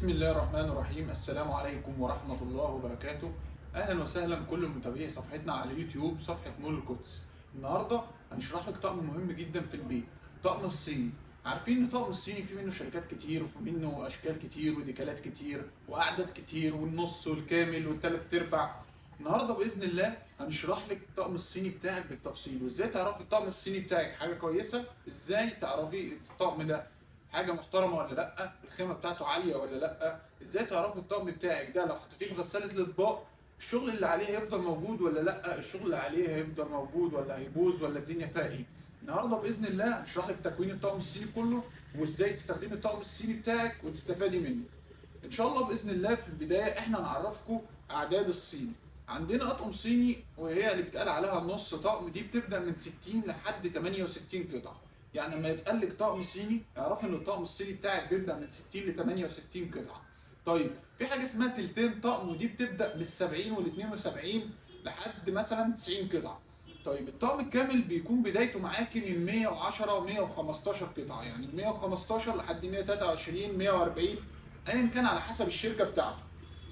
بسم الله الرحمن الرحيم. السلام عليكم ورحمة الله وبركاته. أهلا وسهلا بكل متابعي صفحتنا على اليوتيوب، صفحة مول القدس. النهاردة هنشرح لك طقم مهم جدا في البيت، طقم الصيني. عارفين ان طقم الصيني فيه منه شركات كتير، وفي منه اشكال كتير وديكالات كتير واعداد كتير، والنص والكامل والتلات ارباع. النهارده باذن الله هنشرح لك الطقم الصيني بتاعك بالتفصيل، وازاي تعرفي الطقم الصيني بتاعك حاجة كويسة، ازاي تعرفي الطقم ده حاجة محترمه ولا لا، الخامة بتاعته عالية ولا لا، ازاي تعرفي الطقم بتاعك ده لو حطيتيه في غسالة الاطباق الشغل اللي عليه هيفضل موجود ولا لا، الشغل اللي عليه هيفضل موجود ولا هيبوظ، ولا الدنيا فيها ايه. النهارده باذن الله هنشرح لك تكوين الطقم الصيني كله، وازاي تستخدمي الطقم الصيني بتاعك وتستفادي منه ان شاء الله. باذن الله في البداية احنا هنعرفكم اعداد الصيني. عندنا اطقم صيني وهي اللي بيتقال عليها نص طقم، دي بتبدا من 60 لحد 68 قطعه. يعني لما يتقال لك طقم صيني اعرفي ان الطقم الصيني بتاعك بيبدا من 60 ل 68 قطعه. طيب في حاجة اسمها تلتين طقم، ودي بتبدا من 70 وال 72 لحد مثلا 90 قطعه. طيب الطقم الكامل بيكون بدايته معاكي من 110 و 115 قطعه، يعني 115 لحد 123 140 ايا كان على حسب الشركة بتاعته.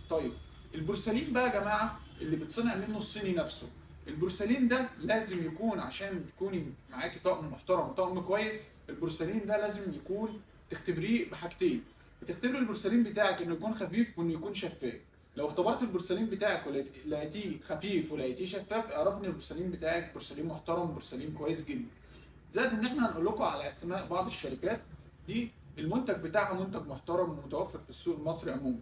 طيب البورسلين بقى يا جماعة اللي بتصنع منه الصيني نفسه، البورسلين ده لازم يكون عشان تكوني معاكي طقم محترم طقم كويس، البورسلين ده لازم يكون تختبريه بحاجتين. بتختبري البورسلين بتاعك انه يكون خفيف وانه يكون شفاف. لو اختبرت البورسلين بتاعك ولقيتيه خفيف ولقيتيه شفاف، اعرفي ان البورسلين بتاعك بورسلين محترم، بورسلين كويس جدا. زائد ان احنا هنقول لكم على اسماء بعض الشركات دي المنتج بتاعها منتج محترم ومتوفر في السوق المصري عموما.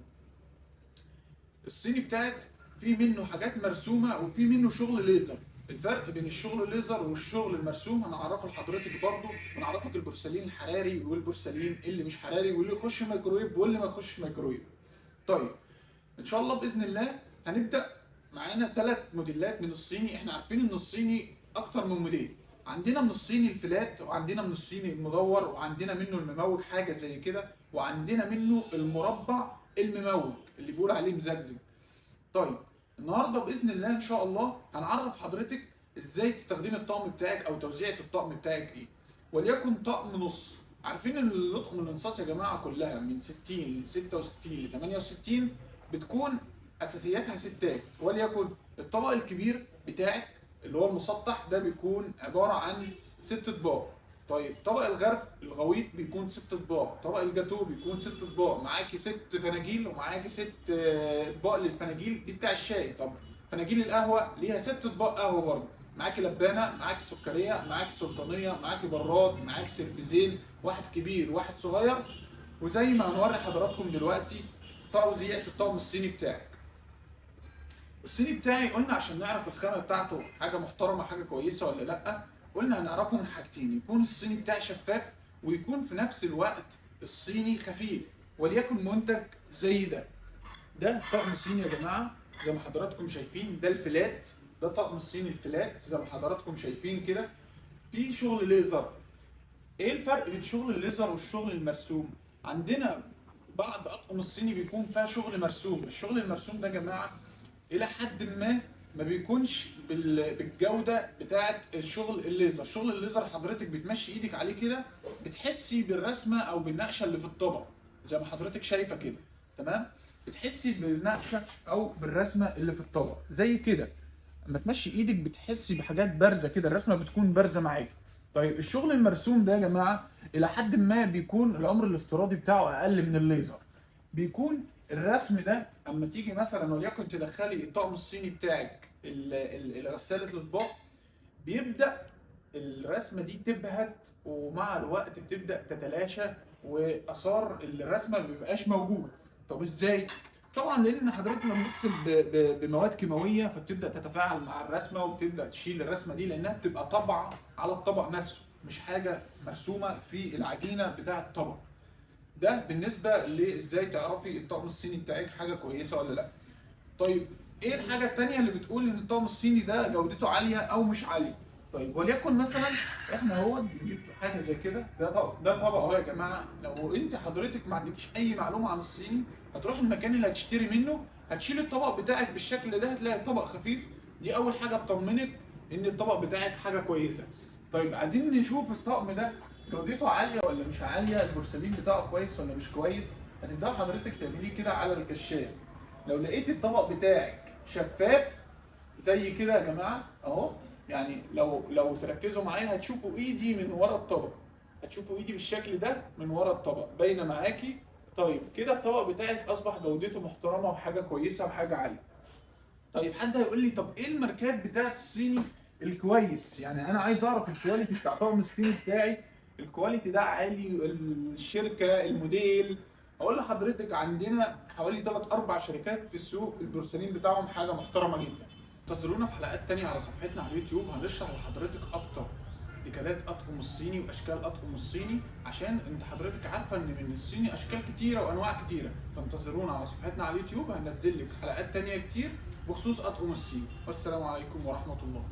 الصيني بتاعك في منه حاجات مرسومه وفي منه شغل ليزر. الفرق بين الشغل الليزر والشغل المرسوم هنعرفه لحضرتك برضو، ونعرفك البورسلين الحراري والبورسلين اللي مش حراري، واللي يخش مايكرويف واللي ما يخش مايكرويف. طيب ان شاء الله باذن الله هنبدا معانا 3 موديلات من الصيني. احنا عارفين ان الصيني اكتر من موديل، عندنا من الصيني ال flat، وعندنا من الصيني المدور، وعندنا منه المموج حاجة زي كده، وعندنا منه المربع المموج اللي بيقول عليه مزجزج. طيب النهارده باذن الله ان شاء الله هنعرف حضرتك ازاي تستخدمي الطقم بتاعك او توزيعه الطقم بتاعك ايه. وليكن طقم نص، عارفين ان الاطقم الانصاص يا جماعة كلها من 60 ل 66 ل 68 بتكون اساسياتها ستات. وليكن الطبق الكبير بتاعك اللي هو المسطح ده بيكون عبارة عن 6 اطباق. طيب طبق الغرف الغويط بيكون 6 اطباق، طبق الجاتو بيكون 6 اطباق، معاكي 6 فناجيل ومعاكي 6 اطباق للفناجيل دي بتاع الشاي. طب فناجيل القهوة ليها 6 اطباق قهوة برضه، معاكي لبانه، معاكي سكريه، معاكي سلطانيه، معاكي براد، معاكي سرفيزين، واحد كبير واحد صغير. وزي ما هنوري حضراتكم دلوقتي توزيعة الطقم الصيني بتاعك. الصيني بتاعي قلنا عشان نعرف الخامة بتاعته حاجة محترمه حاجة كويسة ولا لا، قلنا هنعرفه من حاجتين، يكون الصيني بتاعي شفاف ويكون في نفس الوقت الصيني خفيف. وليكن منتج زي ده، ده طقم صيني يا جماعة زي ما حضراتكم شايفين، ده ال flat، ده طقم الصيني ال flat زي ما حضراتكم شايفين كده، في شغل ليزر. ايه الفرق بين شغل الليزر والشغل المرسوم؟ عندنا بعض اطقم الصيني بيكون فيها شغل مرسوم. الشغل المرسوم ده يا جماعة الى حد ما ما بيكونش بالجودة بتاعه الشغل الليزر. شغل الليزر حضرتك بتمشي ايدك عليه كده بتحسي بالرسمه او بالنقشه اللي في الطبق زي ما حضرتك شايفه كده، تمام؟ بتحسي بالنقشه او بالرسمه اللي في الطبق زي كده، اما تمشي ايدك بتحسي بحاجات بارزة كده، الرسمة بتكون بارزة معاكي. طيب الشغل المرسوم ده يا جماعة الى حد ما بيكون العمر الافتراضي بتاعه اقل من الليزر. بيكون الرسم ده اما تيجي مثلا وليكن تدخلي الطقم الصيني بتاعك غسالة الاطباق، بيبدا الرسمة دي تبهت، ومع الوقت بتبدا تتلاشى واثار الرسمة ما بيبقاش موجود. طب ازاي؟ طبعا لان حضرتك لما بتغسل بمواد كيماوية فبتبدا تتفاعل مع الرسمة وبتبدا تشيل الرسمة دي، لانها بتبقى طبعه على الطبق نفسه، مش حاجة مرسومه في العجينة بتاع الطبق. ده بالنسبة لازاي تعرفي الطقم الصيني بتاعك حاجة كويسة ولا لا. طيب ايه الحاجة التانية اللي بتقول ان الطقم الصيني ده جودته عالية او مش عالية؟ طيب وليكن مثلا احنا اهو بنجيب حاجة زي كده، ده طبق اهو يا جماعة. لو انت حضرتك ما عندكيش اي معلومة عن الصيني هتروح المكان اللي هتشتري منه، هتشيل الطبق بتاعك بالشكل ده، هتلاقي الطبق خفيف. دي اول حاجة تطمنك ان الطبق بتاعك حاجة كويسة. طيب عايزين نشوف الطقم ده جودته عالية ولا مش عالية، البورسلين بتاعه كويس ولا مش كويس. هتبداي حضرتك تعمليه كده على الكشاف. لو لقيتي الطبق بتاعك شفاف زي كده يا جماعة اهو، يعني لو تركزوا معايا هتشوفوا ايدي من ورا الطبق، هتشوفوا ايدي بالشكل ده من ورا الطبق باينة معاكي. طيب كده الطبق بتاعك اصبح جودته محترمه وحاجه كويسة وحاجه عالية. طيب حد هيقول لي طب ايه الماركات بتاعت الصيني الكويس؟ يعني انا عايز اعرف ال quality بتاع طقم الصيني بتاعي، ال quality ده عالي، الشركة، الموديل. اقول لحضرتك عندنا حوالي 3 4 شركات في السوق البورسلين بتاعهم حاجة محترمه جدا. انتظرونا في حلقات تانية على صفحتنا على اليوتيوب، هنشرح لحضرتك اكتر ديكالات اطقم الصيني واشكال اطقم الصيني، عشان انت حضرتك عارفه ان من الصيني اشكال كتيرة وانواع كتيرة. فانتظرونا على صفحتنا على اليوتيوب، هننزل لك حلقات تانية كتير بخصوص اطقم الصيني. والسلام عليكم ورحمة الله.